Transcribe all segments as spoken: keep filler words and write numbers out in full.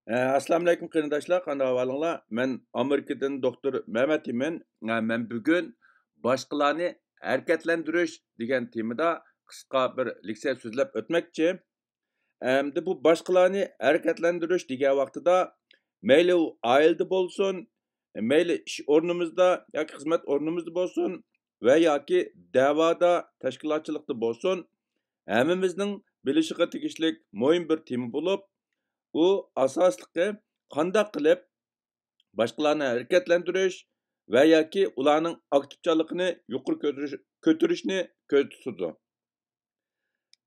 ئە، ئەسسالامۇئەلەيكۇم قېرىنداشلار، قانداق ئەھۋالىڭلار؟ مەن ئامېرىكىدىن دوختۇر مەمەت ئىمىن. ئە، مەن بۈگۈن باشقىلارنى ھەرىكەتلەندۈرۈش دېگەن تېمىدا قىسقا بىر لېكسىيە سۆزلەپ ئۆتمەكچى. ئەمدى بۇ باشقىلارنى ھەرىكەتلەندۈرۈش دېگەن ۋاقتىدا، مەيلى ئۇ ئائىلىدە بولسۇن، مەيلى ئىش ئورنىمىزدا ياكى خىزمەت ئورنىمىزدا بولسۇن ۋە ياكى دەۋادا، تەشكىلاتچىلىقتا بولسۇن، ھەممىمىزنىڭ بىلىشىغا تېگىشلىك مۇھىم بىر تېما بولۇپ، ئۇ ئاساسلىقى قانداق قىلىپ باشقىلارنى ھەرىكەتلەندۈرۈش ۋە ياكى ئۇلارنىڭ ئاكتىپچانلىقىنى يۇقىرى كۆتۈرۈش، كۆتۈرۈشنى كۆزدە تۇتىدۇ.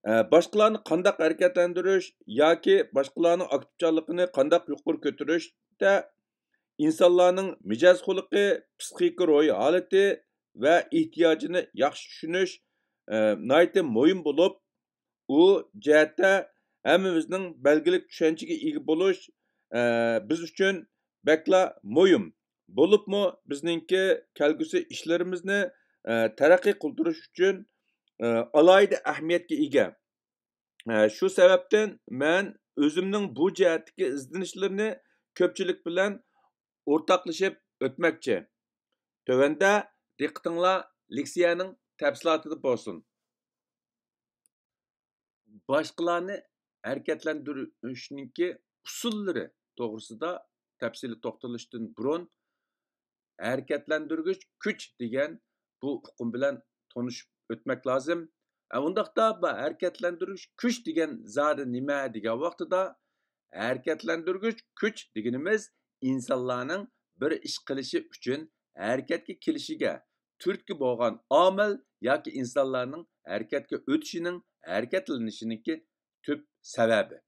ئە، باشقىلارنى قانداق ھەرىكەتلەندۈرۈش ياكى باشقىلارنىڭ ئاكتىپچانلىقىنى قانداق يۇقىرى كۆتۈرۈشتە ئىنسانلارنىڭ مىجەز خۇلقى، پىسخىكا روھىي ھالىتى ۋە ئېھتىياجىنى ياخشى چۈشىنىش، ئە، ناھايىتى مۇھىم بولۇپ، ئۇ جەھەتتە ھەممىمىزنىڭ بەلگىلىك چۈشەنچىگە ئىگە بولۇش، ئە، بىز ئۈچۈن بەكلا مۇھىم. بولۇپمۇ بىزنىڭكى كەلگۈسى ئىشلىرىمىزنى، ئە، تەرەققىي قىلدۇرۇش ئۈچۈن، ئە، ئالاھىدە ئەھمىيەتكە ئىگە. ئە، شۇ سەۋەبتىن مەن ئۆزۈمنىڭ بۇ جەھەتتىكى ئىزدىنىشلىرىنى كۆپچىلىك بىلەن ئورتاقلىشىپ ئۆتمەكچى. تۆۋەندە دىققىتىڭلار لېكسىيەنىڭ تەپسىلاتىدا بولسۇن. باشقىلارنى ھەرىكەتلەندۈرۈشنىڭكى ئۇسۇللىرى توغرىسىدا تەپسىلىي توختىلىشتىن بۇرۇن، ھەرىكەتلەندۈرگۈچ كۈچ دېگەن بۇ ئۇقۇم بىلەن تونۇشۇپ ئۆتمەك لازىم. ئە، ئۇنداقتا بۇ ھەرىكەتلەندۈرگۈچ كۈچ دېگەن زادى نېمە دېگەن ۋاقتىدا، ھەرىكەتلەندۈرگۈچ كۈچ دېگىنىمىز ئىنسانلارنىڭ بىر ئىش قىلىشى ئۈچۈن ھەرىكەتكە كېلىشىگە تۈرتكە بولغان ئامىل ياكى ئىنسانلارنىڭ ھەرىكەتكە ئۆتۈشىنىڭ، ھەرىكەتلىنىشىنىڭكى تۈپ سەۋەبى.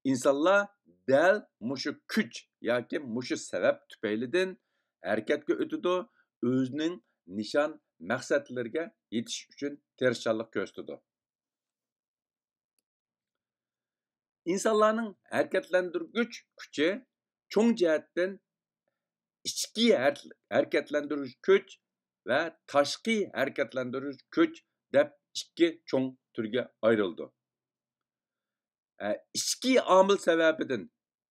ئىنسانلار دەل مۇشۇ كۈچ ياكى مۇشۇ سەۋەب تۈپەيلىدىن ھەرىكەتكە ئۆتىدۇ، ئۆزىنىڭ نىشان، مەقسەتلىرىگە يېتىش ئۈچۈن تىرىشچانلىق كۆرسىتىدۇ. ئىنسانلارنىڭ ھەرىكەتلەندۈرگۈچ كۈچى چوڭ جەھەتتىن ئىچكى ھەر-، ھەرىكەتلەندۈرگۈچ كۈچ ۋە تاشقى ھەرىكەتلەندۈرگۈچ كۈچ دەپ ئىككى چوڭ تۈرگە ئايرىلىدۇ. ئە، ئىچكى ئامىل سەۋەبىدىن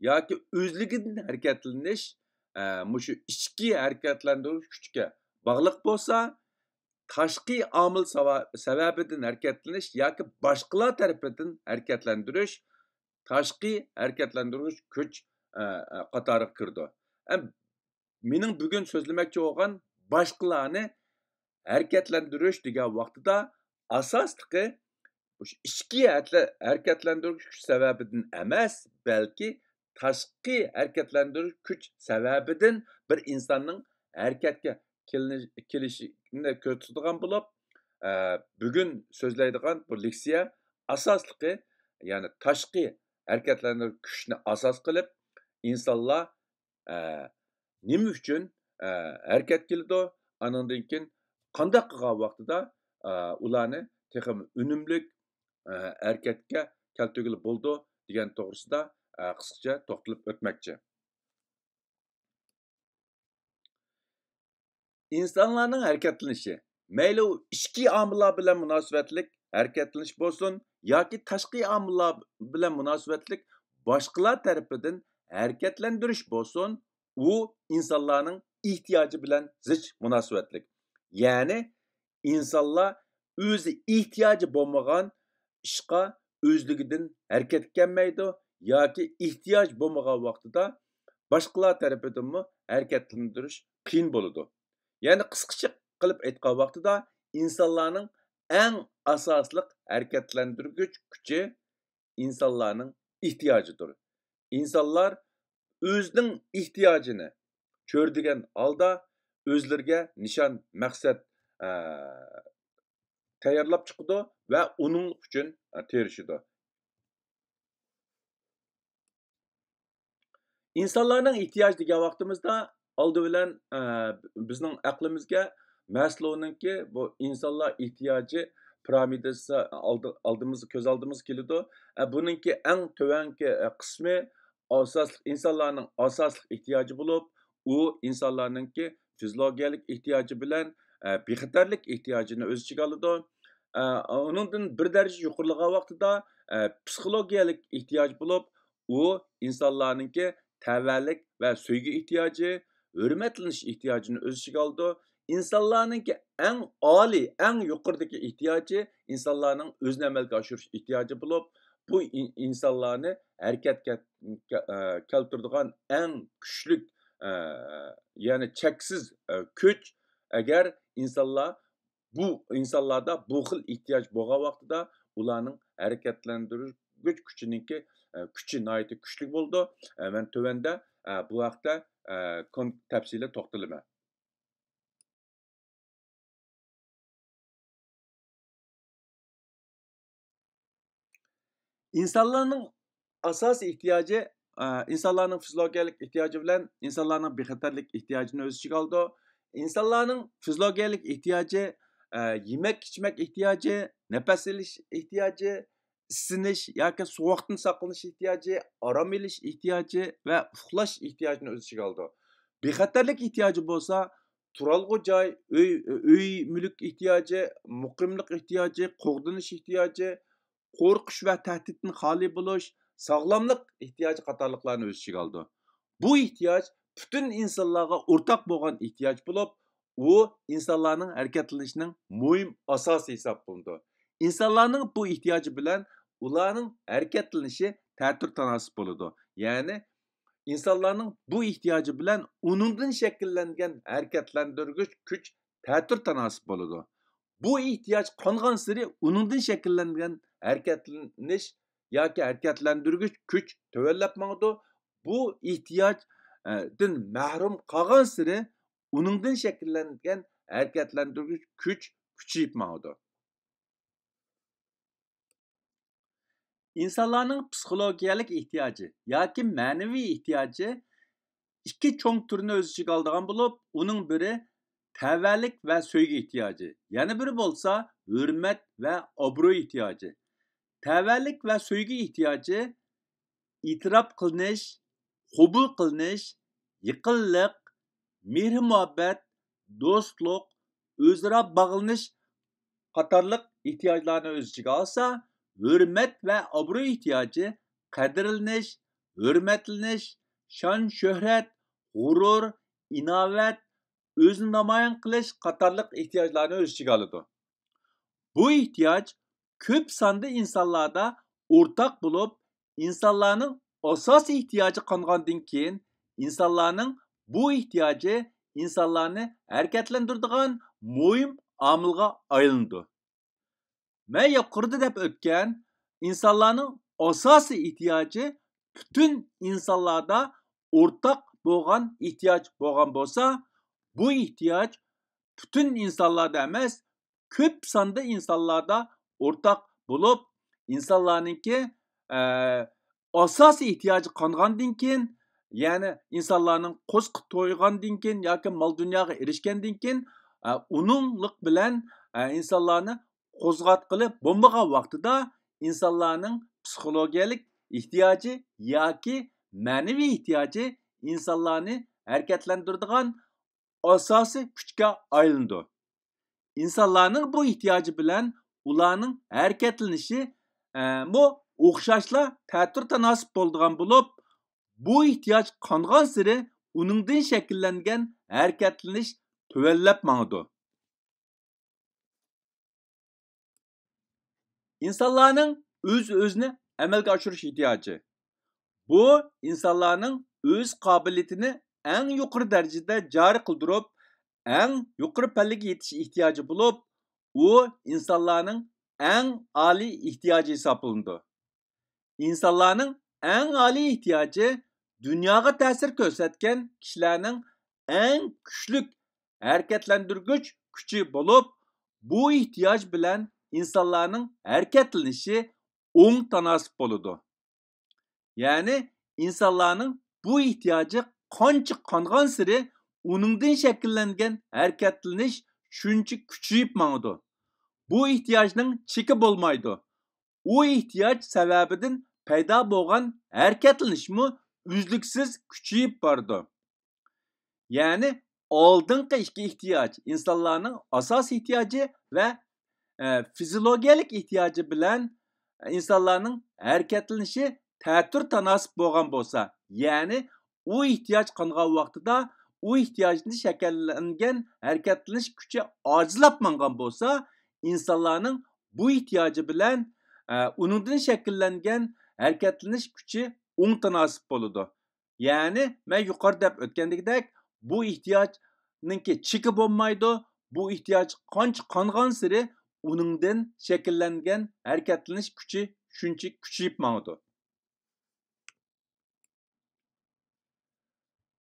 ياكى ئۆزلۈكىدىن ھەرىكەتلىنىش، ئە، مۇشۇ ئىچكى ھەرىكەتلەندۈرگۈچ كۈچكە باغلىق بولسا، تاشقى ئامىل ساۋا-، سەۋەبىدىن ھەرىكەتلىنىش ياكى باشقىلار تەرىپىدىن ھەرىكەتلەندۈرۈش تاشقى ھەرىكەتلەندۈرگۈچ كۈچ، ئە، ئە، قاتارىغا كىرىدۇ. ئەم، مېنىڭ بۈگۈن سۆزلىمەكچى بولغان باشقىلارنى ھەرىكەتلەندۈرۈش دېگەن ۋاقتىدا ئاساسلىقى مۇشۇ ئىچكى ھەتلە-، ھەرىكەتلەندۈرگۈچ كۈچ سەۋەبىدىن ئەمەس، بەلكى تاشقى ھەرىكەتلەندۈرگۈچ كۈچ سەۋەبىدىن بىر ئىنساننىڭ ھەرىكەتكە كېلىنىش-، كېلىشىنى كۆرسىتىدىغان بولۇپ، ئە، بۈگۈن سۆزلەيدىغان بۇ لېكسىيە ئاساسلىقى، يەنى تاشقى ھەرىكەتلەندۈرگۈچ كۈچنى ئاساس قىلىپ، ئىنسانلار، ئە، نېمە ئۈچۈن، ئە، ھەرىكەتكە كېلىدۇ، ئانىڭدىن كېيىن قانداق قىلغان ۋاقتىدا، ئە، ئۇلارنى تېخىمۇ ئۈنۈملۈك، ئە، ھەرىكەتكە كەلتۈرگىلى بولىدۇ دېگەن توغرىسىدا، ئە، قىسقىچە توختىلىپ ئۆتمەكچى. ئىنسانلارنىڭ ھەرىكەتلىنىشى، مەيلى ئۇ ئىچكى ئامىللار بىلەن مۇناسىۋەتلىك ھەرىكەتلىنىش بولسۇن ياكى تاشقى ئامىللار بىلەن مۇناسىۋەتلىك باشقىلار تەرىپىدىن ھەرىكەتلەندۈرۈش بولسۇن، ئۇ ئىنسانلارنىڭ ئېھتىياجى بىلەن زىچ مۇناسىۋەتلىك. يەنى ئىنسانلار ئۆزى ئېھتىياجى بولمىغان ئىشقا ئۆزلۈكىدىن ھەرىكەتكە كەلمەيدۇ ياكى ئېھتىياج بولمىغان ۋاقتىدا باشقىلار تەرىپىدىنمۇ ھەرىكەتلەندۈرۈش قىيىن بولىدۇ. يەنى قىسقىچە قىلىپ ئېيتقان ۋاقتىدا ئىنسانلارنىڭ ئەڭ ئاساسلىق ھەرىكەتلەندۈرگۈچ كۈچى ئىنسانلارنىڭ ئېھتىياجىدۇر. ئىنسانلار ئۆزىنىڭ ئېھتىياجىنى چۆرىدىگەن ھالدا ئۆزلىرىگە نىشان، مەقسەت، ئە، تەييارلاپ چىقىدۇ ۋە ئۇنىڭ ئۈچۈن، ئە، تىرىشىدۇ. ئىنسانلارنىڭ ئېھتىياجى دېگەن ۋاقتىمىزدا ئالدى بىلەن، ئە، بىزنىڭ ئەقلىمىزگە مەسلونىڭكى بۇ ئىنسانلار ئېھتىياجى پىرامىدىسى ئالدى-، ئالدىمىزغا، كۆز ئالدىمىزغا كېلىدۇ. ئە، بۇنىڭكى ئەڭ تۆۋەنكى، ئە، قىسمى ئاساسلىق، ئىنسانلارنىڭ ئاساسلىق ئېھتىياجى بولۇپ، ئۇ ئىنسانلارنىڭكى فىزىولوگىيەلىك ئېھتىياجى بىلەن، ئە، بىخەتەرلىك ئېھتىياجىنى ئۆز ئىچىگە ئالىدۇ. ئە، ئۇنىڭدىن بىر دەرىجە يۇقىرىلىغان ۋاقتىدا، ئە، پسىخولوگىيەلىك ئېھتىياج بولۇپ، ئۇ ئىنسانلارنىڭكى تەۋەلىك ۋە سۆيگۈ ئېھتىياجى، ھۆرمەتلىنىش ئېھتىياجىنى ئۆز ئىچىگە ئالىدۇ. ئىنسانلارنىڭكى ئەڭ ئالىي، ئەڭ يۇقىرىدىكى ئېھتىياجى ئىنسانلارنىڭ ئۆزىنى ئەمەلگە ئاشۇرۇش ئېھتىياجى بولۇپ، بۇ ئىن-، ئىنسانلارنى ھەرىكەتكە كە-، ئە، كەلتۈرىدىغان ئەڭ كۈچلۈك، ئە، يەنى چەكسىز، ئە، كۈچ. ئەگەر ئىنسانلار بۇ ئىنسانلاردا بۇ خىل ئېھتىياج بولغان ۋاقتىدا ئۇلارنىڭ ھەرىكەتلەندۈرگۈچ كۈچىنىڭكى، ئە، كۈچى ناھايىتى كۈچلۈك بولىدۇ. ئە، مەن تۆۋەندە، ئە، بۇ ھەقتە، ئە، كون-، تەپسىلىي توختىلىمەن. ئىنسانلارنىڭ ئاساسىي ئېھتىياجى، ئە، ئىنسانلارنىڭ فىزىولوگىيەلىك ئېھتىياجى بىلەن ئىنسانلارنىڭ بىخەتەرلىك ئېھتىياجىنى ئۆز ئىچىگە ئالىدۇ. ئىنسانلارنىڭ فىزىولوگىيەلىك ئېھتىياجى، ئە، يېمەك-ئىچمەك ئېھتىياجى، نەپەس ئېلىش ئېھتىياجى، ئىسسىنىش ياكى سوغۇقتىن ساقلىنىش ئېھتىياجى، ئارام ئېلىش ئېھتىياجى ۋە ئۇخلاش ئېھتىياجىنى ئۆز ئىچىگە ئالىدۇ. بىخەتەرلىك ئېھتىياجى بولسا، تۇرالغۇ جاي، ئۆي، ئۆي مۈلۈك ئېھتىياجى، مۇقىملىق ئېھتىياجى، قوغدىنىش ئېھتىياجى، قورقۇش ۋە تەھدىتتىن خالىي بولۇش، ساغلاملىق ئېھتىياجى قاتارلىقلارنى ئۆز ئىچىگە ئالىدۇ. بۇ ئېھتىياج پۈتۈن ئىنسانلارغا ئورتاق بولغان ئېھتىياج بولۇپ، ئۇ ئىنسانلارنىڭ ھەرىكەتلىنىشىنىڭ مۇھىم ئاساسى ھېسابلىنىدۇ. ئىنسانلارنىڭ بۇ ئېھتىياجى بىلەن ئۇلارنىڭ ھەرىكەتلىنىشى تەتۈر تاناسىپ بولىدۇ. يەنى ئىنسانلارنىڭ بۇ ئېھتىياجى بىلەن ئۇنىڭدىن شەكىللەنگەن ھەرىكەتلەندۈرگۈچ كۈچ تەتۈر تاناسىپ بولىدۇ. بۇ ئېھتىياج قانغانسېرى ئۇنىڭدىن شەكىللەنگەن ھەرىكەتلىنىش ياكى ھەرىكەتلەندۈرگۈچ كۈچ تۆۋەنلەپ ماڭىدۇ. بۇ ئېھتىياج، ئە، دىن مەھرۇم قالغانسېرى ئۇنىڭدىن شەكىللەنگەن ھەرىكەتلەندۈرگۈچ كۈچ كۈچىيىپ ماڭىدۇ. ئىنسانلارنىڭ پسىخولوگىيەلىك ئېھتىياجى ياكى مەنىۋى ئېھتىياجى ئىككى چوڭ تۈرنى ئۆز ئىچىگە ئالىدىغان بولۇپ، ئۇنىڭ بىرى تەۋەلىك ۋە سۆيگۈ ئېھتىياجى، يەنە بىرى بولسا ھۆرمەت ۋە ئابرۇي ئېھتىياجى. تەۋەلىك ۋە سۆيگۈ ئېھتىياجى ئېتىراپ قىلىنىش، قوبۇل قىلىنىش، يېقىنلىق، مېھىر-مۇھەببەت، دوستلۇق، ئۆزئارا باغلىنىش قاتارلىق ئېھتىياجلارنى ئۆز ئىچىگە ئالسا، ھۆرمەت ۋە ئابرۇي ئېھتىياجى قەدىرلىنىش، ھۆرمەتلىنىش، شان-شۆھرەت، غۇرۇر، ئىناۋەت، ئۆزىنى نامايان قىلىش قاتارلىق ئېھتىياجلارنى ئۆز ئىچىگە ئالىدۇ. بۇ ئېھتىياج كۆپ ساندا ئىنسانلاردا ئورتاق بولۇپ، ئىنسانلارنىڭ ئاساسىي ئېھتىياجى قانغاندىن كېيىن، ئىنسانلارنىڭ بۇ ئېھتىياجى ئىنسانلارنى ھەرىكەتلەندۈرىدىغان مۇھىم ئامىلغا ئايلىنىدۇ. مەن يۇقىرىدا دەپ ئۆتكەن ئىنسانلارنىڭ ئاساسىي ئېھتىياجى پۈتۈن ئىنسانلاردا ئورتاق بولغان ئېھتىياج بولغان بولسا، بۇ ئېھتىياج پۈتۈن ئىنسانلاردا ئەمەس، كۆپ ساندا ئىنسانلاردا ئورتاق بولۇپ، ئىنسانلارنىڭكى، ئە، ئاساسىي ئېھتىياجى قانغاندىن كېيىن، يەنى ئىنسانلارنىڭ قورسىقى تويغاندىن كېيىن ياكى مال دۇنياغا ئېرىشكەندىن كېيىن، ئە، ئۇنىڭلىق بىلەن، ئە، ئىنسانلارنى قوزغاتقىلى بولمىغان ۋاقتىدا ئىنسانلارنىڭ پسىخولوگىيەلىك ئېھتىياجى ياكى مەنىۋى ئېھتىياجى ئىنسانلارنى ھەرىكەتلەندۈرىدىغان ئاساسىي كۈچكە ئايلىنىدۇ. ئىنسانلارنىڭ بۇ ئېھتىياجى بىلەن ئۇلارنىڭ ھەرىكەتلىنىشى، ئە، مۇ ئوخشاشلا تەتۈر تاناسىپ بولىدىغان بولۇپ، بۇ ئېھتىياج قانغانسېرى ئۇنىڭدىن شەكىللەنگەن ھەرىكەتلىنىش تۆۋەنلەپ ماڭىدۇ. ئىنسانلارنىڭ ئۆز-ئۆزىنى ئەمەلگە ئاشۇرۇش ئېھتىياجى. بۇ ئىنسانلارنىڭ ئۆز قابىلىيىتىنى ئەڭ يۇقىرى دەرىجىدە جارى قىلدۇرۇپ، ئەڭ يۇقىرى پەللىگە يېتىش ئېھتىياجى بولۇپ، ئۇ ئىنسانلارنىڭ ئەڭ ئالىي ئېھتىياجى ھېسابلىنىدۇ. ئىنسانلارنىڭ ئەڭ ئالىي ئېھتىياجى دۇنياغا تەسىر كۆرسەتكەن كىشىلەرنىڭ ئەڭ كۈچلۈك ھەرىكەتلەندۈرگۈچ كۈچى بولۇپ، بۇ ئېھتىياج بىلەن ئىنسانلارنىڭ ھەرىكەتلىنىشى ئوڭ تاناسىپ بولىدۇ. يەنى ئىنسانلارنىڭ بۇ ئېھتىياجى قانچە قانغانسېرى ئۇنىڭدىن شەكىللەنگەن ھەرىكەتلىنىش شۇنچە كۈچىيىپ ماڭىدۇ. بۇ ئېھتىياجنىڭ چېكى بولمايدۇ. ئۇ ئېھتىياج سەۋەبىدىن پەيدا بولغان ھەرىكەتلىنىشمۇ ئۈزلۈكسىز كۈچىيىپ بارىدۇ. يەنى ئالدىنقى ئىككى ئېھتىياج، ئىنسانلارنىڭ ئاساسىي ئېھتىياجى ۋە، ئە، فىزىولوگىيەلىك ئېھتىياجى بىلەن ئىنسانلارنىڭ ھەرىكەتلىنىشى تەتۈر تاناسىپ بولغان بولسا، يەنى ئۇ ئېھتىياج قانغان ۋاقتىدا ئۇ ئېھتىياجنى شەكىللەنگەن ھەرىكەتلىنىش كۈچى ئاجىزلاپ ماڭغان بولسا، ئىنسانلارنىڭ بۇ ئېھتىياجى بىلەن، ئە، ئۇنىڭدىن شەكىللەنگەن ھەرىكەتلىنىش كۈچى ئوڭ تاناسىپ بولىدۇ. يەنى مەن يۇقىرىدا دەپ ئۆتكەندىكىدەك، بۇ ئېھتىياجنىڭكى چېكى بولمايدۇ. بۇ ئېھتىياج قانچە قانغانسېرى ئۇنىڭدىن شەكىللەنگەن ھەرىكەتلىنىش كۈچى شۇنچە كۈچىيىپ ماڭىدۇ.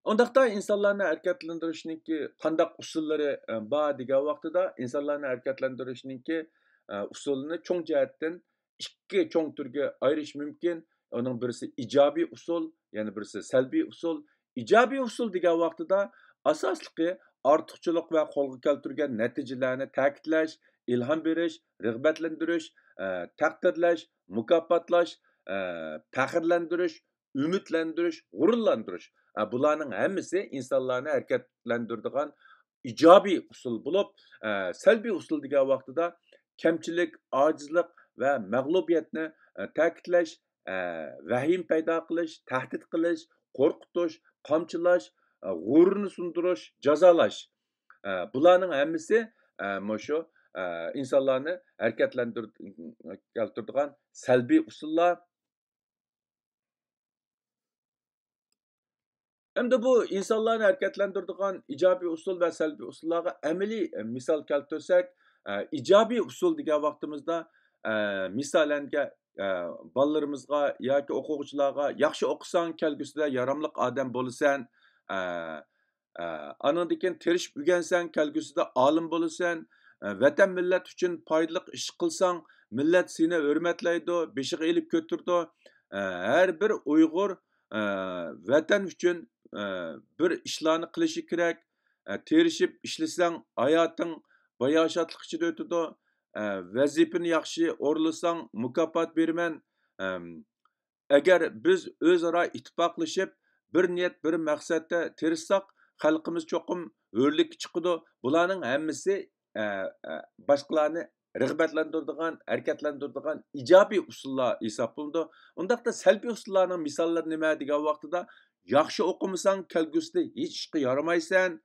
ئۇنداقتا ئىنسانلارنى ھەرىكەتلەندۈرۈشنىڭكى قانداق ئۇسۇللىرى، ئە، بار دېگەن ۋاقتىدا، ئىنسانلارنى ھەرىكەتلەندۈرۈشنىڭكى، ئە، ئۇسۇلىنى چوڭ جەھەتتىن ئىككى چوڭ تۈرگە ئايرىش مۇمكىن. ئۇنىڭ بىرسى ئىجابىي ئۇسۇل، يەنە بىرسى سەلبىي ئۇسۇل. ئىجابىي ئۇسۇل دېگەن ۋاقتىدا ئاساسلىقى ئارتۇقچىلىق ۋە قولغا كەلتۈرگەن نەتىجىلەرنى تەكىتلەش، ئىلھام بېرىش، رىغبەتلەندۈرۈش، ئە، تەقدىرلەش، مۇكاپاتلاش، ئە، پەخىرلەندۈرۈش، ئۈمىدلەندۈرۈش، غۇرۇرلاندۇرۇش. ئە، بۇلارنىڭ ھەممىسى ئىنسانلارنى ھەرىكەتلەندۈرىدىغان ئىجابىي ئۇسۇل بولۇپ، ئە، سەلبىي ئۇسۇل دېگەن ۋاقتىدا كەمچىلىك، ئاجىزلىق ۋە مەغلۇبىيەتنى، ئە، تەكىتلەش، ئە، ۋەھىمە پەيدا قىلىش، تەھدىت قىلىش، قورقۇتۇش، قامچىلاش، ئە، غۇرۇرنى سۇندۇرۇش، جازالاش. ئە، بۇلارنىڭ ھەممىسى، ئە، مۇشۇ، ئە، ئىنسانلارنى ھەرىكەتلەندۈر-، كەلتۈرىدىغان سەلبىي ئۇسۇللار. ئەمدى بۇ ئىنسانلارنى ھەرىكەتلەندۈرىدىغان ئىجابىي ئۇسۇل ۋە سەلبىي ئۇسۇللارغا ئەمەلىي، ئە، مىسال كەلتۈرسەك، ئە، ئىجابىي ئۇسۇل دېگەن ۋاقتىمىزدا، ئە، مىسالەنگە، ئە، بالىلىرىمىزغا ياكى ئوقۇغۇچىلارغا، ياخشى ئوقۇساڭ، كەلگۈسىدە ياراملىق ئادەم بولىسەن، ئە، ئە، ئانىڭدىن كېيىن تىرىشىپ ئۆگەنسەڭ، كەلگۈسىدە ئالىم بولىسەن. ئە، ۋەتەن، مىللەت ئۈچۈن پايدىلىق ئىش قىلساڭ، مىللەت سېنى ھۆرمەتلەيدۇ، بېشىغا ئېلىپ كۆتۈرىدۇ. ئە، ھەر بىر ئۇيغۇر، ئە، ۋەتەن ئۈچۈن، ئە، بىر ئىشلارنى قىلىشى كېرەك. ئە، تىرىشىپ ئىشلىسەڭ، ھاياتىڭ باياشاتلىق ئىچىدە ئۆتىدۇ. ئە، ۋەزىپىنى ياخشى ئورۇنلىساڭ، مۇكاپات بېرىمەن. ئەم، ئەگەر بىز ئۆزئارا ئىتتىپاقلىشىپ، بىر نىيەت، بىر مەقسەتتە تىرىشساق، خەلقىمىز چوقۇم ھۆرلۈككە چىقىدۇ. بۇلارنىڭ ھەممىسى، ئە، ئە، باشقىلارنى رىغبەتلەندۈرىدىغان، ھەرىكەتلەندۈرىدىغان ئىجابىي ئۇسۇللار ھېسابلىنىدۇ. ئۇنداقتا سەلبىي ئۇسۇللارنىڭ مىساللىرى نېمە دېگەن ۋاقتىدا، ياخشى ئوقۇمىساڭ، كەلگۈسىدە ھېچ ئىشقا يارىمايسەن،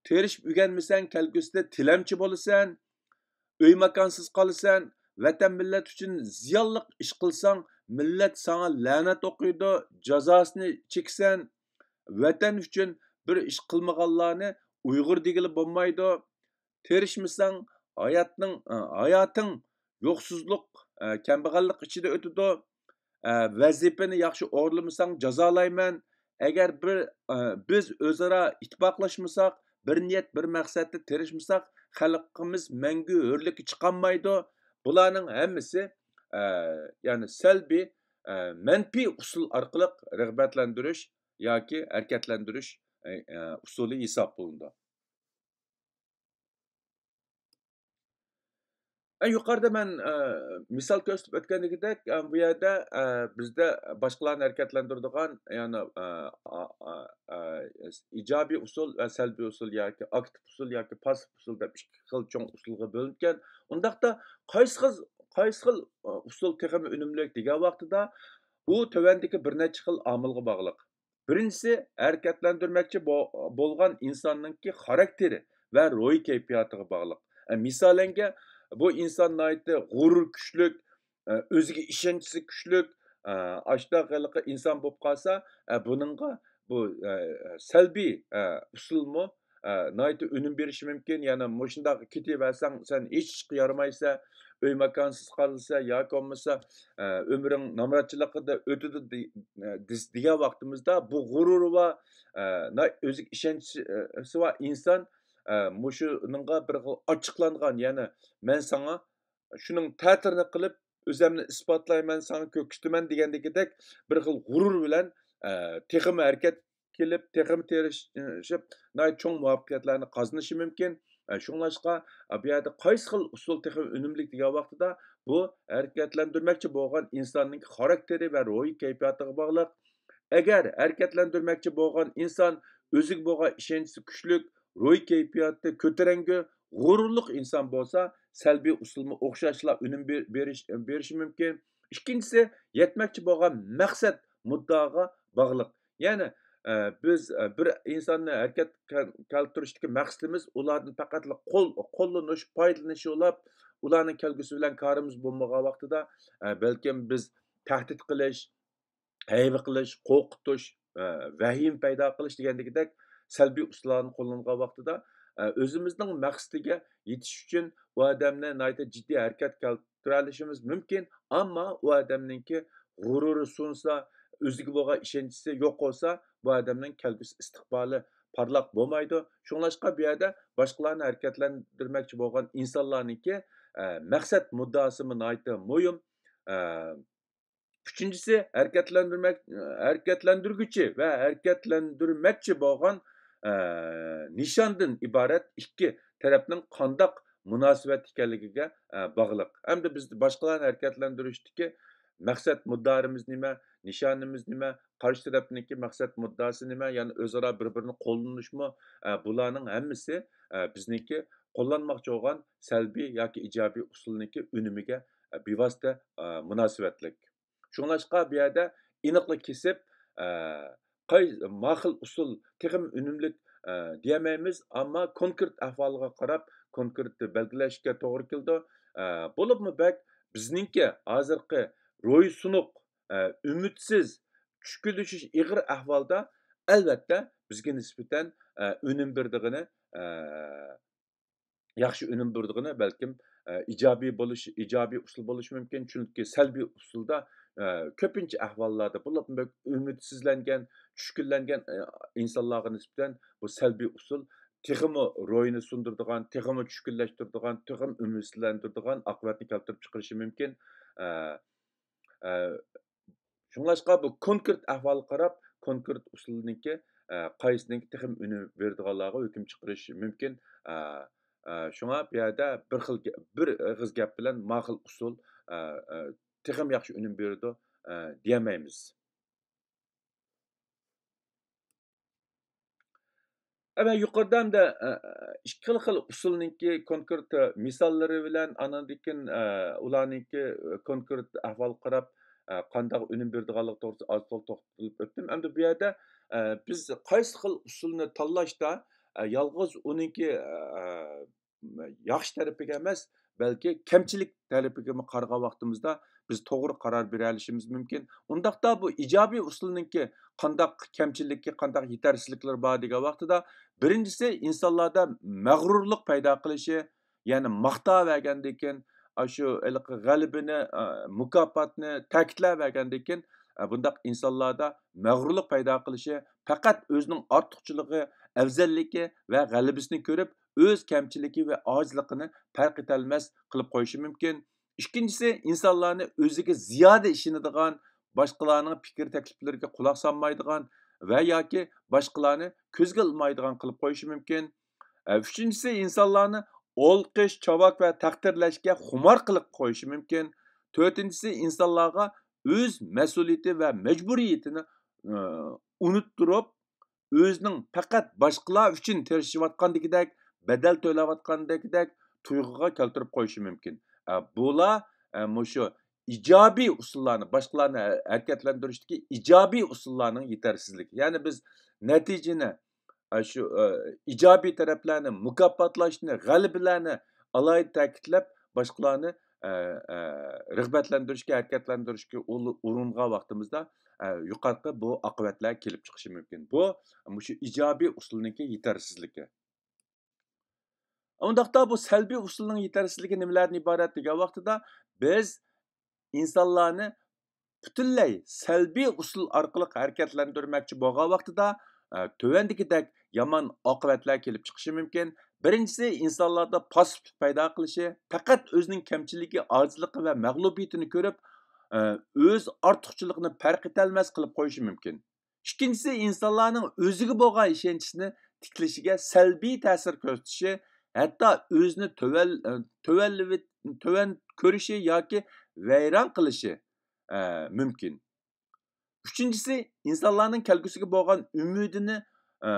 تىرىشىپ ئۆگەنمىسەڭ، كەلگۈسىدە تىلەمچى بولىسەن، ئۆي ماكانسىز قالىسەن، ۋەتەن مىللەت ئۈچۈن زىيانلىق ئىش قىلساڭ، مىللەت ساڭا لەنەت ئوقۇيدۇ، جازاسىنى چېكىسەن. ۋەتەن ئۈچۈن بىر ئىش قىلمىغانلارنى ئۇيغۇر دېگىلى بولمايدۇ. تىرىشمىساڭ، ھاياتنىڭ، ھاياتىڭ يوقسۇزلۇق، كەمبەغەللىك ئىچىدە ئۆتىدۇ. ۋەزىپىنى ياخشى ئورۇنلىمىساڭ، جازالايمەن. ئەگەر بىر، بىز ئۆزئارا ئىتتىپاقلاشمىساق، بىر نىيەت، بىر مەقسەتتە تىرىشمىساق، خەلقىمىز مەڭگۈ ھۆرلۈككە چىقالمايدۇ. بۇلارنىڭ ھەممىسى، يەنى سەلبىي، مەنپىي ئۇسۇل ئارقىلىق رىغبەتلەندۈرۈش ياكى ھەرىكەتلەندۈرۈش، ئۇسۇلى ھېسابلىنىدۇ. ئە، يۇقىرىدا مەن، ئە، مىسال كۆرسىتىپ ئۆتكەندىكىدەك، ئە، بۇ يەردە، ئە، بىزدە باشقىلارنى ھەرىكەتلەندۈرىدىغان، يەنى، ئە، ئا-، ئا-، ئە، ئىجابىي ئۇسۇل ۋە سەلبىي ئۇسۇل ياكى ئاكتىپ ئۇسۇل ياكى پاسسىپ ئۇسۇل دەپ ئىككى خىل چوڭ ئۇسۇلغا بۆلۈنگەن. ئۇنداقتا قايسى خىل، قايسى خىل، ئە، ئۇسۇل تېخىمۇ ئۈنۈملۈك دېگەن ۋاقتىدا، ئۇ تۆۋەندىكى بىر نەچچە خىل ئامىلغا باغلىق. بىرىنچىسى، ھەرىكەتلەندۈرمەكچى بو-، بولغان ئىنساننىڭكى خاراكتېرى ۋە روھىي كەيپىياتىغا باغلىق. ئە، مىسالەنگە، بۇ ئىنسان ناھايىتى غۇرۇر كۈچلۈك، ئە، ئۆزىگە ئىشەنچىسى كۈچلۈك، ئە، ئاشۇنداق ھېلىقى ئىنسان بولۇپ قالسا، ئە، بۇنىڭغا بۇ، ئە، سەلبىي، ئە، ئۇسۇلمۇ، ئە، ناھايىتى ئۈنۈم بېرىشى مۇمكىن. يەنى مۇشۇنداق كېتىۋەرسەڭ، سەن ھېچ ئىشقا يارىمايسەن، ئۆي ماكانسىز قالىسەن ياكى بولمىسا، ئە، ئۆمرۈڭ نامراتچىلىقىدا ئۆتىدۇ دې-، ئە، دېس-، دېگەن ۋاقتىمىزدا بۇ غۇرۇرى بار، ئە، نا-، ئۆزىگە ئىشەنچىسى بار ئىنسان، ئە، مۇشۇنىڭغا بىر خىل ئاچچىقلانغان، يەنى مەن ساڭا شۇنىڭ تەتۈرىنى قىلىپ، ئۆزۈمنى ئىسپاتلايمەن، ساڭا كۆرسىتىمەن دېگەندىكىدەك بىر خىل غۇرۇر بىلەن، ئە، تېخىمۇ ھەرىكەت قىلىپ، تېخىمۇ تىرىشىپ، ناھايىتى چوڭ مۇۋەپپەقىيەتلەرنى قازىنىشى مۇمكىن. ئە، شۇڭلاشقا، ئە، بۇ يەردە قايسى خىل ئۇسۇل تېخى ئۈنۈملۈك دېگەن ۋاقتىدا، بۇ ھەرىكەتلەندۈرمەكچى بولغان ئىنساننىڭ خاراكتېرى ۋە روھىي كەيپىياتىغا باغلىق. ئەگەر ھەرىكەتلەندۈرمەكچى بولغان ئىنسان ئۆزىگە بولغان ئىشەنچىسى كۈچلۈك، روھىي كەيپىياتى كۆتۈرەڭگۈ، غۇرۇرلۇق ئىنسان بولسا، سەلبىي ئۇسۇلمۇ ئوخشاشلا ئۈنۈم بېر-، بېرىش-، بېرىشى مۇمكىن. ئىككىنچىسى، يەتمەكچى بولغان مەقسەت مۇددىئاغا باغلىق. يەنى، ئە، بىز، ئە، بىر ئىنساننى ھەرىكەت كەل-، كەلتۈرۈشتىكى مەقسىتىمىز ئۇلاردىن پەقەتلا قول-، قوللىنىش، پايدىلىنىش يوللاپ، ئۇلارنىڭ كەلگۈسى بىلەن كارىمىز بولمىغان ۋاقتىدا، ئە، بەلكىم بىز تەھدىت قىلىش، ھەيۋە قىلىش، قورقۇتۇش، ئە، ۋەھىمە پەيدا قىلىش دېگەندىكىدەك سەلبىي ئۇسۇللارنى قوللانغان ۋاقتىدا، ئە، ئۆزىمىزنىڭ مەقسىتىگە يېتىش ئۈچۈن ئۇ ئادەمنى ناھايىتى جىددىي ھەرىكەت كەلتۈرەلىشىمىز مۇمكىن. ئەمما ئۇ ئادەمنىڭكى غۇرۇرى سۇنسا، ئۆزىگە بولغان ئىشەنچىسى يوق بولسا، بۇ ئادەمنىڭ كەلگۈسى ئىستىقبالى پارلاق بولمايدۇ. شۇڭلاشقا بۇ يەردە باشقىلارنى ھەرىكەتلەندۈرمەكچى بولغان ئىنسانلارنىڭكى، ئە، مەقسەت مۇددىئاسىمۇ ناھايىتى مۇھىم. ئە، ئۈچىنچىسى، ھەرىكەتلەندۈرمەك، ھەرىكەتلەندۈرگۈچى ۋە ھەرىكەتلەندۈرمەكچى بولغان، ئە، نىشاندىن ئىبارەت ئىككى تەرەپنىڭ قانداق مۇناسىۋەتتە ئىكەنلىكىگە، ئە، باغلىق. ھەمدە بىز باشقىلارنى ھەرىكەتلەندۈرۈشتىكى مەقسەت مۇددىئارىمىز نېمە، نىشانىمىز نېمە، قارشى تەرەپنىڭكى مەقسەت مۇددىئاسى نېمە، يەنى ئۆزئارا بىر-بىرىنى قوللىنىشمۇ، ئە، بۇلارنىڭ ھەممىسى، ئە، بىزنىڭكى قوللانماقچى بولغان سەلبىي ياكى ئىجابىي ئۇسۇلنىڭكى ئۈنۈمىگە، ئە، بىۋاسىتە، ئە، مۇناسىۋەتلىك. شۇڭلاشقا بۇ يەردە ئېنىقلا كېسىپ، ئە، قاي-، ما خىل ئۇسۇل تېخىمۇ ئۈنۈملۈك، ئە، دېيەلمەيمىز، ئەمما كونكرېت ئەھۋالغا قاراپ كونكرېت بەلگىلەشكە توغرا كېلىدۇ. ئە، بولۇپمۇ بەك بىزنىڭكى ھازىرقى روھى سۇنۇق، ئە، ئۈمىدسىز، چۈشكۈنلىشىش ئېغىر ئەھۋالدا ئەلۋەتتە بىزگە نىسبەتەن، ئە، ئۈنۈم بېرىدىغىنى، ئە، ياخشى ئۈنۈم بېرىدىغىنى، بەلكىم، ئە، ئىجابىي بولۇش، ئىجابىي ئۇسۇل بولۇشى مۇمكىن. چۈنكى سەلبىي ئۇسۇلدا، ئە، كۆپىنچە ئەھۋاللاردا، بولۇپمۇ بەك ئۈمىدسىزلەنگەن، چۈشكۈنلەنگەن، ئە، ئىنسانلارغا نىسبەتەن بۇ سەلبىي ئۇسۇل تېخىمۇ روھىنى سۇندۇرىدىغان، تېخىمۇ چۈشكۈنلەشتۈرىدىغان، تېخىمۇ ئۈمىدسىزلەندۈرىدىغان ئاقىۋەتنى كەلتۈرۈپ چىقىرىشى مۇمكىن. ئە، ئە، شۇڭلاشقا بۇ كونكرېت ئەھۋالغا قاراپ، كونكرېت ئۇسۇلنىڭكى، ئە، قايسىنىڭكى تېخىمۇ ئۈنۈم بېرىدىغانلىقىغا ھۆكۈم چىقىرىش مۇمكىن. ئە، ئە، شۇڭا بۇ يەردە بىر خىل گە-، بىر ئېغىز گەپ بىلەن ما خىل ئۇسۇل، ئە، ئە، تېخىمۇ ياخشى ئۈنۈم بېرىدۇ، ئە، دېيەلمەيمىز. ئە، مەن يۇقىرىدا ئەمدى، ئە، ئىككى خىل، خىل ئۇسۇلنىڭكى كونكرېت، ئە، مىساللىرى بىلەن، ئانىڭدىن كېيىن، ئە، ئۇلارنىڭكى، ئە، كونكرېت ئەھۋالغا قاراپ، ئە، قانداق ئۈنۈم بېرىدىغانلىقى توغرىسىدا ئاز تولا توختىلىپ ئۆتتۈم. ئەمدى بۇ يەردە، ئە، بىز قايسى خىل ئۇسۇلنى تاللاشتا، ئە، يالغۇز ئۇنىڭكى، ئە، ياخشى تەرىپىگە ئەمەس، بەلكى كەمچىلىك تەرىپىگىمۇ قارىغان ۋاقتىمىزدا بىز توغرا قارار بېرەلىشىمىز مۇمكىن. ئۇنداقتا بۇ ئىجابىي ئۇسۇلنىڭكى قانداق كەمچىلىكى، قانداق يېتەرسىزلىكلىرى بار دېگەن ۋاقتىدا، بىرىنچىسى ئىنسانلاردا مەغرۇرلۇق پەيدا قىلىشى، يەنى ماختاۋەرگەندىن كېيىن، ئاشۇ ھېلىقى غەلىبىنى، ئا، مۇكاپاتنى تەكىتلەۋەرگەندىن كېيىن، ئا، بۇنداق ئىنسانلاردا مەغرۇرلۇق پەيدا قىلىشى، پەقەت ئۆزىنىڭ ئارتۇقچىلىقى، ئەۋزەللىكى ۋە غەلىبىسىنى كۆرۈپ، ئۆز كەمچىلىكى ۋە ئاجىزلىقىنى پەرق ئېتەلمەس قىلىپ قويۇشى مۇمكىن. ئىككىنچىسى، ئىنسانلارنى ئۆزىگە زىيادە ئىشىنىدىغان، باشقىلارنىڭ پىكىر تەكلىپلىرىگە قۇلاق سالمايدىغان ۋە ياكى باشقىلارنى كۆزگە ئىلمايدىغان قىلىپ قويۇشى مۇمكىن. ئە، ئۈچىنچىسى، ئىنسانلارنى ئالقىش، چاۋاك ۋە تەقدىرلەشكە خۇمار قىلىپ قويۇشى مۇمكىن. تۆتىنچىسى، ئىنسانلارغا ئۆز مەسئۇلىيىتى ۋە مەجبۇرىيىتىنى، ئە، ئۇنتۇرۇپ، ئۆزىنىڭ پەقەت باشقىلار ئۈچۈن تىرىشىۋاتقاندىكىدەك، بەدەل تۆلەۋاتقاندىكىدەك تۇيغۇغا كەلتۈرۈپ قويۇشى مۇمكىن. ئە، بۇلار، ئە، مۇشۇ ئىجابىي ئۇسۇللارنى، باشقىلارنى ھە-، ھەرىكەتلەندۈرۈشتىكى ئىجابىي ئۇسۇللارنىڭ يېتەرسىزلىكى. يەنى بىز نەتىجىنى، ئە، شۇ، ئە، ئىجابىي تەرەپلەرنى، مۇكاپاتلاشنى، غەلىبىلەرنى ئالاھىدە تەكىتلەپ، باشقىلارنى، ئە، ئە، رىغبەتلەندۈرۈشكە، ھەرىكەتلەندۈرۈشكە ئۇل-، ئۇرۇنغان ۋاقتىمىزدا، ئە، يۇقىرىقى بۇ ئاقىۋەتلەر كېلىپ چىقىشى مۇمكىن. بۇ، مۇشۇ ئىجابىي ئۇسۇلنىڭكى يېتەرسىزلىكى. ئۇنداقتا بۇ سەلبىي ئۇسۇلنىڭ يېتەرسىزلىكى نېمىلەردىن ئىبارەت دېگەن ۋاقتىدا، بىز ئىنسانلارنى پۈتۈنلەي سەلبىي ئۇسۇل ئارقىلىق ھەرىكەتلەندۈرمەكچى بولغان ۋاقتىدا، ئە، تۆۋەندىكىدەك يامان ئاقىۋەتلەر كېلىپ چىقىشى مۇمكىن. بىرىنچىسى، ئىنسانلاردا پاسسىپلىق پەيدا قىلىشى، پەقەت ئۆزىنىڭ كەمچىلىكى، ئاجىزلىقى ۋە مەغلۇبىيىتىنى كۆرۈپ، ئە، ئۆز ئارتۇقچىلىقىنى پەرق ئېتەلمەس قىلىپ قويۇشى مۇمكىن. ئىككىنچىسى، ئىنسانلارنىڭ ئۆزىگە بولغان ئىشەنچىسىنى تىكلىشىگە سەلبىي تەسىر كۆرسىتىشى، ھەتتا ئۆزىنى تۆۋەن-، تۆۋەنلىۋېت-، تۆۋەن كۆرۈشى ياكى ۋەيران قىلىشى، ئە، مۇمكىن. ئۈچىنچىسى، ئىنسانلارنىڭ كەلگۈسىگە بولغان ئۈمىدىنى، ئە،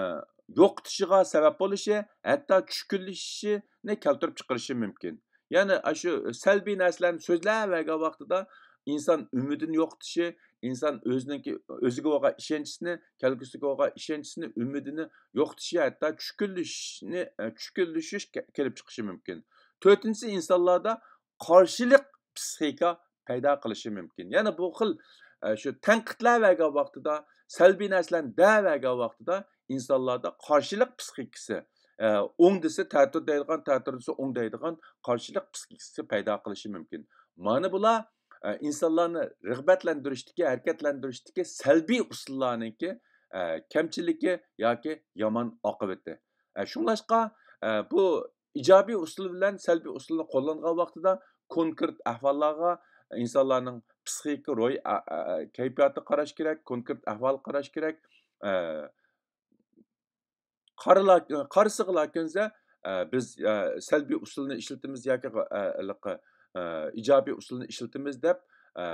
يوقىتىشىغا سەۋەب بولۇشى، ھەتتا چۈشكۈنلىشىشىنى كەلتۈرۈپ چىقىرىشى مۇمكىن. يەنى ئاشۇ سەلبىي نەرسىلەرنى سۆزلەۋەرگەن ۋاقتىدا، ئىنسان ئۈمىدىنى يوقىتىشى، ئىنسان ئۆزىنىڭكى، ئۆزىگە بولغان ئىشەنچىسىنى، كەلگۈسىگە بولغان ئىشەنچىسىنى، ئۈمىدىنى يوقىتىشى، ھەتتا چۈشكۈنلىشىشنى، ئە، چۈشكۈنلىشىش كە-، كېلىپ چىقىشى مۇمكىن. تۆتىنچىسى، ئىنسانلاردا قارشىلىق پسىخىكا پەيدا قىلىشى مۇمكىن. يەنى بۇ خىل، ئە، شۇ تەنقىدلەۋەرگەن ۋاقتىدا، سەلبىي نەرسىلەرنى دەۋەرگەن ۋاقتىدا ئىنسانلاردا قارشىلىق پسىخىكىسى، ئە، ئوڭ دېسە تەتۈر دەيدىغان، تەتۈر دېسە ئوڭ دەيدىغان قارشىلىق پسىخىكىسى پەيدا قىلىشى مۇمكىن. مانا بۇلار، ئە، ئىنسانلارنى رىغبەتلەندۈرۈشتىكى، ھەرىكەتلەندۈرۈشتىكى سەلبىي ئۇسۇللارنىڭكى، ئە، كەمچىلىكى ياكى يامان ئاقىۋىتى. ئە، شۇڭلاشقا، ئە، بۇ ئىجابىي ئۇسۇل بىلەن سەلبىي ئۇسۇلنى قوللانغان ۋاقتىدا كونكرېت ئەھۋاللارغا، ئىنسانلارنىڭ پسىخىكا، روھىي ئە-، ئە-، كەيپىياتىغا قاراش كېرەك، كونكرېت ئەھۋالغا قاراش كېرەك. ئە، قارىلا-، قارىسىغىلا كۆنسە، ئە، بىز، ئە، سەلبىي ئۇسۇلنى ئىشلىتىمىز ياكى، ئە، ھېلىقى، ئە، ئىجابىي ئۇسۇلنى ئىشلىتىمىز دەپ، ئە،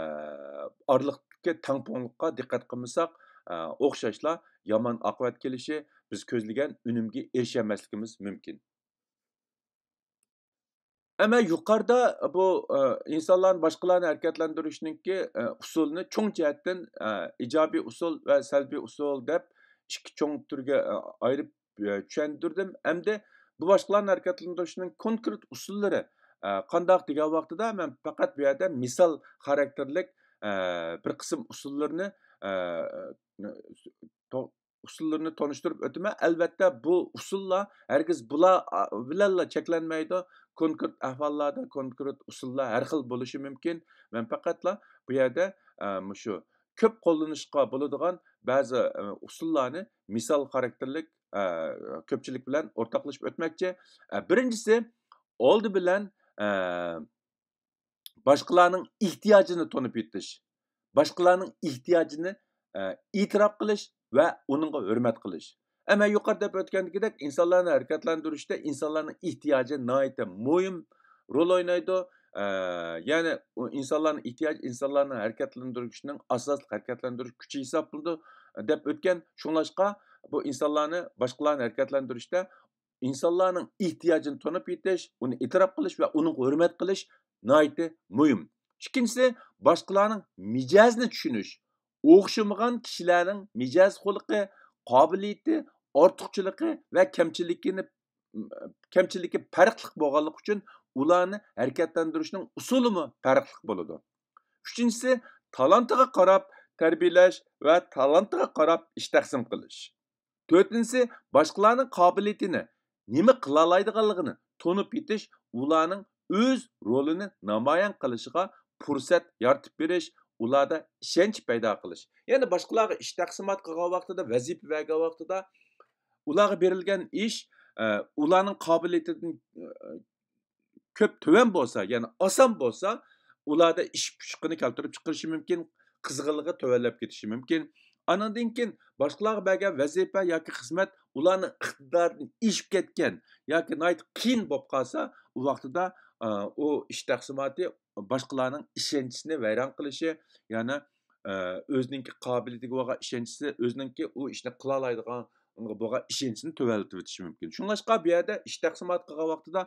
ئارىلىقتىكى تەڭپۇڭلۇققا دىققەت قىلمىساق، ئە، ئوخشاشلا يامان ئاقىۋەت كېلىشى، بىز كۆزلىگەن ئۈنۈمگە ئېرىشەلمەسلىكىمىز مۇمكىن. ئەمما يۇقىرىدا بۇ، ئە، ئىنسانلارنى، باشقىلارنى ھەرىكەتلەندۈرۈشنىڭكى، ئە، ئۇسۇلىنى چوڭ جەھەتتىن، ئە، ئىجابىي ئۇسۇل ۋە سەلبىي ئۇسۇل دەپ ئىككى چوڭ تۈرگە، ئە، ئايرىپ، ئە، چۈشەندۈردۈم. ئەمدى بۇ باشقىلارنى ھەرىكەتلەندۈرۈشنىڭ كونكرېت ئۇسۇللىرى، ئە، قانداق دېگەن ۋاقتىدا، مەن پەقەت بۇ يەردە مىسال خاراكتېرلىك، ئە، بىر قىسىم ئۇسۇللىرىنى، ئە، تو-، ئۇسۇللىرىنى تونۇشتۇرۇپ ئۆتىمەن. ئەلۋەتتە، بۇ ئۇسۇللار ھەرگىز بۇلار، ئا، بىلەنلا چەكلەنمەيدۇ. كونكرېت ئەھۋاللاردا كونكرېت ئۇسۇللار ھەر خىل بولۇشى مۇمكىن. مەن پەقەتلا بۇ يەردە، ئا، مۇشۇ كۆپ قوللىنىشقا بولىدىغان بەزى، ئا، ئۇسۇللارنى مىسال خاراكتېرلىك، ئا، كۆپچىلىك بىلەن ئورتاقلىشىپ ئۆتمەكچى. ئا، بىرىنچىسى، ئالدى بىلەن، ئا، باشقىلارنىڭ ئېھتىياجىنى تونۇپ يېتىش، باشقىلارنىڭ ئېھتىياجىنى، ئە، ئېتىراپ قىلىش ۋە ئۇنىڭغا ھۆرمەت قىلىش. ئە، مەن يۇقىرىدا دەپ ئۆتكەندىكىدەك، ئىنسانلارنى ھەرىكەتلەندۈرۈشتە ئىنسانلارنىڭ ئېھتىياجى ناھايىتى مۇھىم رول ئوينايدۇ. ئە، يەنى ئۇ ئىنسانلارنىڭ ئېھتىياجى ئىنسانلارنىڭ ھەرىكەتلەندۈرۈشنىڭ ئاساسلىق ھەرىكەتلەندۈرۈش كۈچى ھېسابلىنىدۇ، دەپ ئۆتكەن. شۇڭلاشقا بۇ ئىنسانلارنى، باشقىلارنى ھەرىكەتلەندۈرۈشتە ئىنسانلارنىڭ ئېھتىياجىنى تونۇپ يېتىش، ئۇنى ئېتىراپ قىلىش ۋە ئۇنىڭغا ھۆرمەت قىلىش ناھايىتى مۇھىم. ئىككىنچىسى، باشقىلارنىڭ مىجەزىنى چۈشىنىش. ئوخشىمىغان كىشىلەرنىڭ مىجەز خۇلقى، قابىلىيىتى، ئارتۇقچىلىقى ۋە كەمچىلىكىنى، كەمچىلىكى پەرقلىق بولغانلىقى ئۈچۈن ئۇلارنى ھەرىكەتلەندۈرۈشنىڭ ئۇسۇلىمۇ پەرقلىق بولىدۇ. ئۈچىنچىسى، تالانتىغا قاراپ تەربىيەلەش ۋە تالانتىغا قاراپ ئىش تەقسىم قىلىش. تۆتىنچىسى، باشقىلارنىڭ قابىلىيىتىنى، نېمە قىلالايدىغانلىقىنى تونۇپ يېتىش، ئۇلارنىڭ ئۆز رولىنى نامايان قىلىشىغا پۇرسەت يارىتىپ بېرىش، ئۇلاردا ئىشەنچ پەيدا قىلىش. يەنى باشقىلارغا ئىش تەقسىمات قىلغان ۋاقتىدا، ۋەزىپە بەرگەن ۋاقتىدا ئۇلارغا بېرىلگەن ئىش، ئە، ئۇلارنىڭ قابىلىيىتىدىن، ئە، كۆپ تۆۋەن بولسا، يەنى ئاسان بولسا، ئۇلاردا ئىش پۇشقىنى كەلتۈرۈپ چىقىرىشى مۇمكىن، قىزغىنلىقى تۆۋەنلەپ كېتىشى مۇمكىن. ئانىڭدىن كېيىن باشقىلارغا بەرگەن ۋەزىپە ياكى خىزمەت ئۇلارنىڭ ئىقتىدارىدىن ئېشىپ كەتكەن ياكى ناھايىتى قىيىن بولۇپ قالسا، ئۇ ۋاقتىدا، ئا، ئۇ ئىش تەقسىماتى باشقىلارنىڭ ئىشەنچىسىنى ۋەيران قىلىشى، يەنى، ئا، ئۆزىنىڭكى قابىلىيىتىگە بولغان ئىشەنچىسى، ئۆزىنىڭكى ئۇ ئىشنى قىلالايدىغان بولغان ئىشەنچىسىنى تۆۋەنلىتىۋېتىشى مۇمكىن. شۇڭلاشقا بۇ يەردە ئىش تەقسىمات قىلغان ۋاقتىدا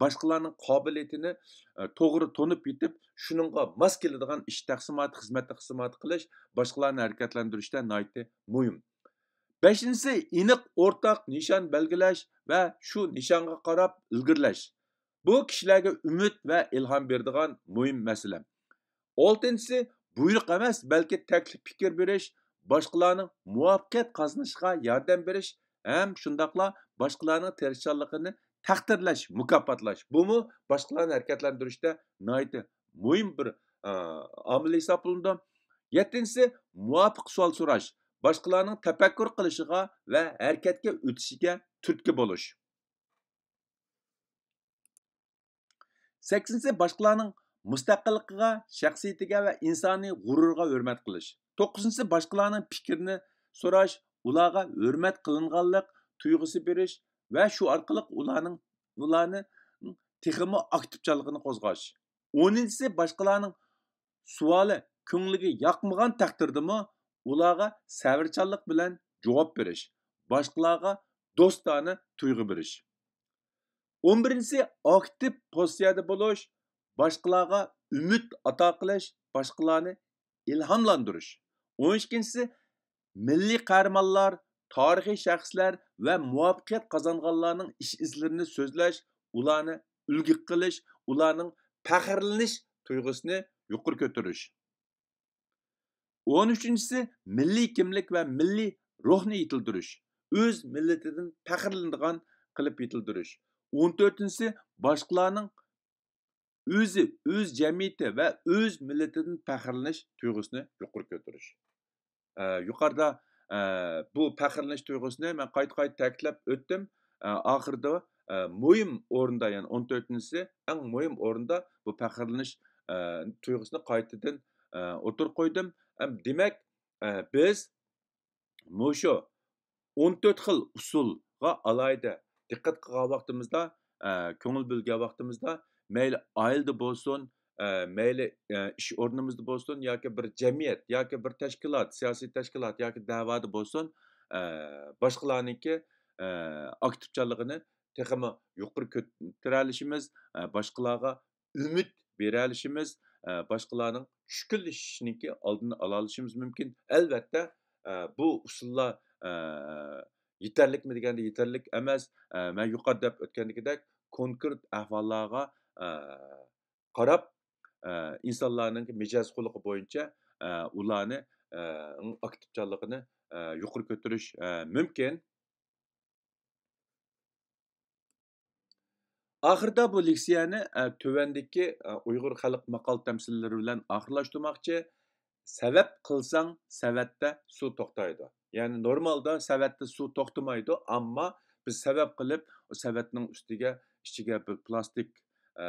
باشقىلارنىڭ قابىلىيىتىنى، ئە، توغرا تونۇپ يېتىپ، شۇنىڭغا ماس كېلىدىغان ئىش تەقسىماتى، خىزمەت تەقسىماتى قىلىش باشقىلارنى ھەرىكەتلەندۈرۈشتە ناھايىتى مۇھىم. بەشىنچىسى، ئېنىق ئورتاق نىشان بەلگىلەش ۋە شۇ نىشانغا قاراپ ئىلگىرىلەش. بۇ كىشىلەرگە ئۈمىد ۋە ئىلھام بېرىدىغان مۇھىم مەسىلە. ئالتىنچىسى، بۇيرۇق ئەمەس، بەلكى تەكلىپ پىكىر بېرىش، باشقىلارنىڭ مۇۋەپپەقىيەت قازىنىشىغا ياردەم بېرىش ھەم شۇنداقلا باشقىلارنىڭ تىرىشچانلىقىنى تەقدىرلەش، مۇكاپاتلاش. بۇمۇ باشقىلارنى ھەرىكەتلەندۈرۈشتە ناھايىتى مۇھىم بىر، ئا، ئامىل ھېسابلىنىدۇ. يەتتىنچىسى، مۇۋاپىق سوئال سوراش، باشقىلارنىڭ تەپەككۇر قىلىشىغا ۋە ھەرىكەتكە ئۆتۈشىگە تۈرتكە بولۇش. سەككىزىنچىسى، باشقىلارنىڭ مۇستەقىللىقىغا، شەخسىيىتىگە ۋە ئىنسانىي غۇرۇرىغا ھۆرمەت قىلىش. توققۇزىنچىسى، باشقىلارنىڭ پىكرىنى سوراش، ئۇلارغا ھۆرمەت قىلىنغانلىق تۇيغۇسى بېرىش ۋە شۇ ئارقىلىق ئۇلارنىڭ، ئۇلارنى تېخىمۇ ئاكتىپچانلىقىنى قوزغاش. ئونىنچىسى، باشقىلارنىڭ سوئالى كۆڭلىگە ياقمىغان تەقدىردىمۇ ئۇلارغا سەۋرچانلىق بىلەن جاۋاب بېرىش، باشقىلارغا دوستانە تۇيغۇ بېرىش. ئون بىرىنچىسى، ئاكتىپ پوزىتسىيەدە بولۇش، باشقىلارغا ئۈمىد ئاتا قىلىش، باشقىلارنى ئىلھاملاندۇرۇش. ئون ئىككىنچىسى، مىللىي قەھرىمانلار، تارىخىي شەخسلەر ۋە مۇۋەپپەقىيەت قازانغانلارنىڭ ئىش ئىزلىرىنى سۆزلەش، ئۇلارنى ئۈلگە قىلىش، ئۇلارنىڭ پەخىرلىنىش تۇيغۇسىنى يۇقىرى كۆتۈرۈش. ئون ئۈچىنچىسى، مىللىي كىملىك ۋە مىللىي روھنى يېتىلدۈرۈش، ئۆز مىللىتىدىن پەخىرلىنىدىغان قىلىپ يېتىلدۈرۈش. ئون تۆتىنچىسى، باشقىلارنىڭ ئۆزى، ئۆز جەمئىيىتى ۋە ئۆز مىللىتىدىن پەخىرلىنىش تۇيغۇسىنى يۇقىرى كۆتۈرۈش. ئە، يۇقىرىدا، ئە، بۇ پەخىرلىنىش تۇيغۇسىنى مەن قايتا-قايتا تەكىتلەپ ئۆتتۈم. ئە، ئاخىرىدا، ئە، مۇھىم ئورۇندا، يەنى ئون تۆتىنچىسى ئەڭ مۇھىم ئورۇندا بۇ پەخىرلىنىش، ئە، تۇيغۇسىنى قايتىدىن، ئە، ئوتتۇرىغا قويدۇم. ھەم دېمەك، ئە، بىز مۇشۇ ئون تۆت خىل ئۇسۇلغا ئالاھىدە دىققەت قىلغان ۋاقتىمىزدا، ئە، كۆڭۈل بۆلگەن ۋاقتىمىزدا، مەيلى ئائىلىدە بولسۇن، ئە، مەيلى، ئە، ئىش ئورنىمىزدا بولسۇن ياكى بىر جەمئىيەت ياكى بىر تەشكىلات، سىياسىي تەشكىلات ياكى دەۋادا بولسۇن، ئە، باشقىلارنىڭكى، ئە، ئاكتىپچانلىقىنى تېخىمۇ يۇقىرى كۆتۈرەلىشىمىز، ئە، باشقىلارغا ئۈمىد بېرەلىشىمىز، ئە، باشقىلارنىڭ چۈشكۈنلىشىشىنىڭكى ئالدىنى ئالالىشىمىز مۇمكىن. ئەلۋەتتە، ئە، بۇ ئۇسۇللار، ئە، يېتەرلىكمۇ دېگەندە يېتەرلىك ئەمەس. ئە، مەن يۇقىرىدا دەپ ئۆتكەندىكىدەك، كونكرېت ئەھۋاللارغا، ئە، قاراپ، ئە، ئىنسانلارنىڭ مىجەز خۇلقى بويىچە، ئە، ئۇلارنى، ئە، ئاكتىپچانلىقىنى، ئە، يۇقىرى كۆتۈرۈش، ئە، مۇمكىن. ئاخىرىدا بۇ لېكسىيەنى، ئە، تۆۋەندىكى، ئە، ئۇيغۇر خەلق ماقال تەمسىللىرى بىلەن ئاخىرلاشتۇرماقچى. سەۋەب قىلساڭ، سەۋەتتە سۇ توختايدۇ. يەنى نورمالدا سەۋەتتە سۇ توختىمايدۇ، ئەمما بىز سەۋەب قىلىپ، ئۇ سەۋەتنىڭ ئۈستىگە، ئىچىگە بىر پلاستىك، ئە،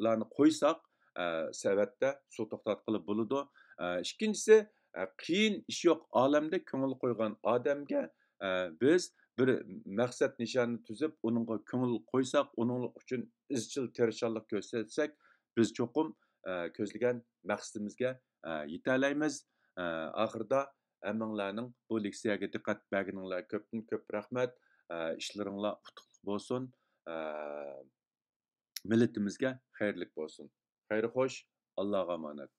لارنى قويساق، ئە، سەۋەتتە سۇ توختاتقىلى بولىدۇ. ئە، ئىككىنچىسى، ئە، قىيىن ئىش يوق ئالەمدە كۆڭۈل قويغان ئادەمگە، ئە، بىز بىر مەقسەت نىشانى تۈزۈپ، ئۇنىڭغا كۆڭۈل قويساق، ئۇنىڭ ئۈچۈن ئىزچىل تىرىشچانلىق كۆرسەتسەك، بىز چوقۇم، ئە، كۆزلىگەن مەقسىتىمىزگە، ئە، يېتەلەيمىز. ئە، ئاخىرىدا ھەممىڭلارنىڭ بۇ لېكسىيەگە دىققەت بەرگىنىڭلار كۆپتىن كۆپ رەھمەت. ئە، ئىشلىرىڭلار ئۇتۇقلۇق بولسۇن. ئە، مىللىتىمىزگە خەيرلىك بولسۇن. خەير خوش، ئاللاغا ئامانەت.